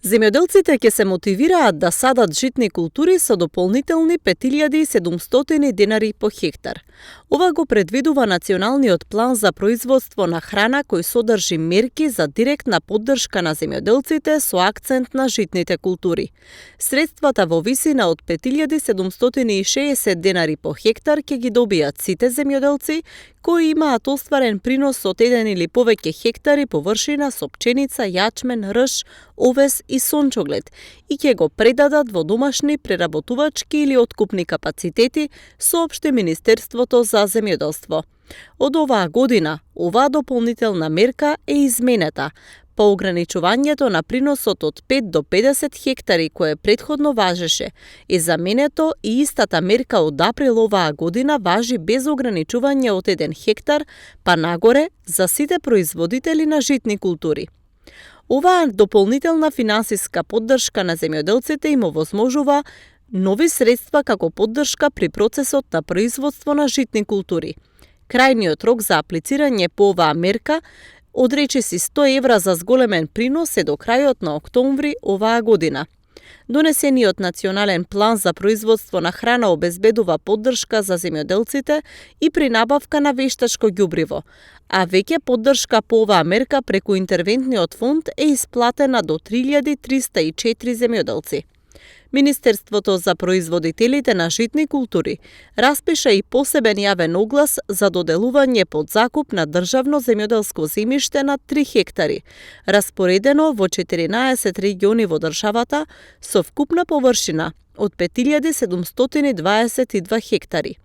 Земјоделците ќе се мотивираат да садат житни култури со дополнителни 5700 денари по хектар. Ова го предвидува Националниот план за производство на храна кој содржи мерки за директна поддршка на земјоделците со акцент на житните култури. Средствата во висина од 5760 денари по хектар ќе ги добијат сите земјоделци кои имаат остварен принос од 1 или повеќе хектари површина со пченица, јачмен, рж, овес и сончоглед и ќе го предадат во домашни преработувачки или откупни капацитети, соопшти Министерството за земјоделство. Од оваа година, оваа дополнителна мерка е изменета, по ограничувањето на приносот од 5 до 50 хектари кое претходно важеше, е заменето и истата мерка од април оваа година важи без ограничување од 1 хектар, па нагоре за сите производители на житни култури. Оваа дополнителна финансиска поддршка на земјоделците им овозможува нови средства како поддршка при процесот на производство на житни култури. Крајниот рок за аплицирање по оваа мерка од речиси 100 евра за зголемен принос е до крајот на октомври оваа година. Донесениот Национален план за производство на храна обезбедува поддршка за земјоделците и при набавка на вештачко ѓубриво, а веќе поддршка по оваа мерка преку интервентниот фонд е исплатена до 3304 земјоделци. Министерството за производителите на житни култури распиша и посебен јавен оглас за доделување под закуп на државно земјоделско земјиште на 3 хектари, распоредено во 14 региони во државата со вкупна површина од 5722 хектари.